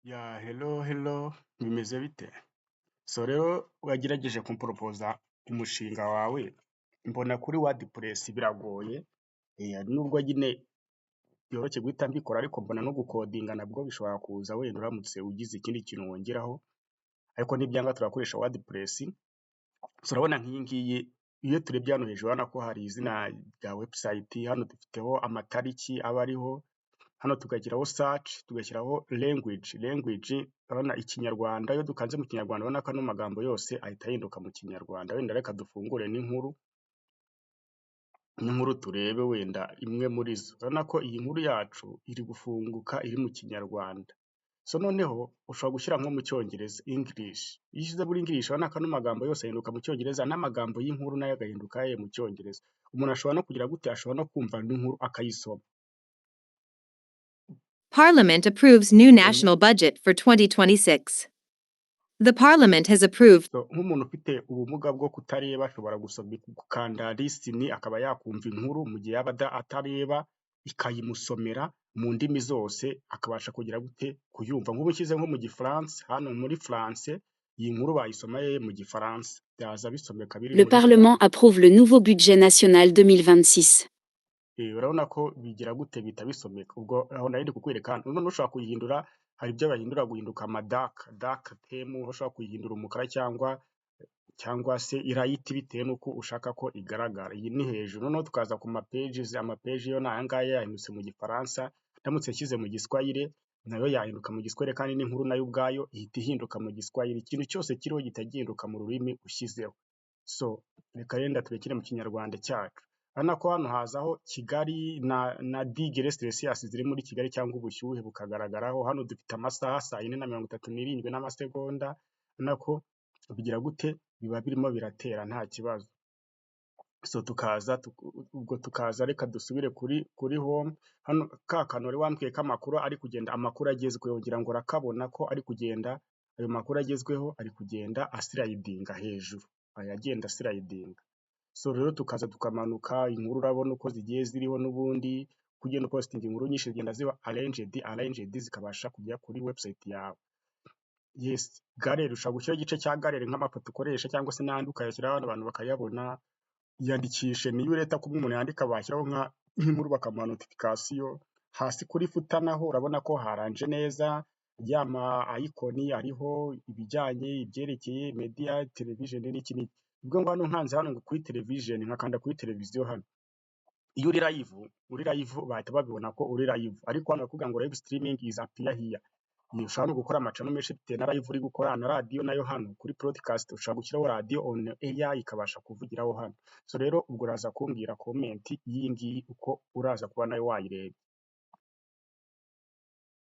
Yeah, hello hello, bimeze bite? So rero wagerageje kumporopoza umushinga wawe, mbona kuri WordPress biragoye, nubwo nyine byoroshye guhita mbikora, ariko mbona no gukodinga nabwo bishobora kuza wenda uramutse ugize ikindi kintu wongeraho, ariko nibyanga turakoresha WordPress. So urabona nk'iyi ngiyi, iyo turebye hano hejuru urabona ko hari izina rya website, hano dufiteho amatariki aba ariho, hano tugashyiraho search, tugashyiraho language. Language urabona Ikinyarwanda, iyo dukanze mu Kinyarwanda urabona ko ano magambo yose ahita ahinduka mu Kinyarwanda. Wenda reka dufungure n'inkuru turebe wenda imwe muri zo. Urabona ko iyi nkuru yacu iri gufunguka iri mu Kinyarwanda. So noneho ushobora gushyira nko mu Cyongereza, English. Iyo ushyize muri English urabona ko ano magambo yose ahinduka mu Cyongereza, n'amagambo y'inkuru nayo agahinduka mu Cyongereza. Umuntu ashobora no kugira gute? Ashobora no kumva n'inkuru akayisoma. Parliament approves new national budget for 2026. The Parliament has approved So nk'umuntu ufite ubumuga bwo kutareba ashobora gusoma, gukanda listen, akaba yakumva inkuru mu gihe yaba atareba, ikayimusomera mu ndimi zose, akabasha kugira gute? Kuyumva. Nk'ubu nshyize nko mu Gifaransa hano, muri français, iyi nkuru bayisoma ye mu Gifaransa, byaza bisomeka biri Le muri Parlement approuve le nouveau budget national 2026. Urabona ko bigira gute? Bihita bisomeka. Ubwo aho nari ndi kukwereka hano. Noneho ushobora kuyihindura, hari ibyo bahindura guhinduka ama dark theme, aho ushobora kuyihindura umukara cyangwa se light bitewe n'uko ushaka ko igaragara. Iyi ni hejuru. Noneho tukaza ku ma pages. Ama page yo ni aya ngaya yahindutse mu Gifaransa. Ndamutse nshyize mu Giswahili nayo yahinduka mu Giswahili, kandi n'inkuru nayo ubwayo ihita ihinduka mu Giswahili. Ikintu cyose kiriho gihita gihinduka mu rurimi ushyizeho. So reka yenda turekere mu Kinyarwanda cyacu. Urabona ko hano hazaho Kigali na degree Celsius ziri muri Kigali cyangwa ubushyuhe bukagaragaraho. Hano dufite amasaha, saa 4 na 37 n'amasegonda. Urabona ko bigira gute? Biba birimo biratera nta kibazo. So tukaza ubwo tukaza, reka dusubire kuri home. Hano ka kantu wari wambwiye k'amakuru ari kugenda, amakuru agezweho, ngira ngo urakabona ko ari kugenda. Ayo makuru agezweho ari kugenda aslidinga hejuru, aya agenda aslidinga. So rero tukaza tukamanuka, inkuru urabona uko zigiye ziriho. N'ubundi uko ugenda upostinga inkuru nyinshi zigenda ziba arranged, zikabasha kujya kuri website yawe. Yes, gallery, ushobora gushyiraho igice cya gallery nk'amafoto ukoresha cyangwa se n'andi ukayashyiraho abantu bakayabona. Iyandikishe niyo ureta kumwe umuntu yandika, bashyiraho nk'inkuru bakamuha notification. Hasi kuri footer naho urabona ko haranje neza, ya ma icon ariho ibijyanye ibyerekeye media, television n'iki n'iki. Ubwo ngo hano nkanze hano ngo kuri television, nkakanda kuri televiziyo hano, iyo uri live bahita babibona ko uri live. Ariko hano bakubwira ngo "Live streaming is appear here". Ushobora no gukora ama channel menshi bitewe na live uri gukora. Na radiyo nayo hano kuri broadcast ushobora gushyiraho radiyo on air, ikabasha kuvugiraho hano. So rero ubwo uraza kumbwira comment y'iyi ngiyi uko uraza kuba nayo wayirebye.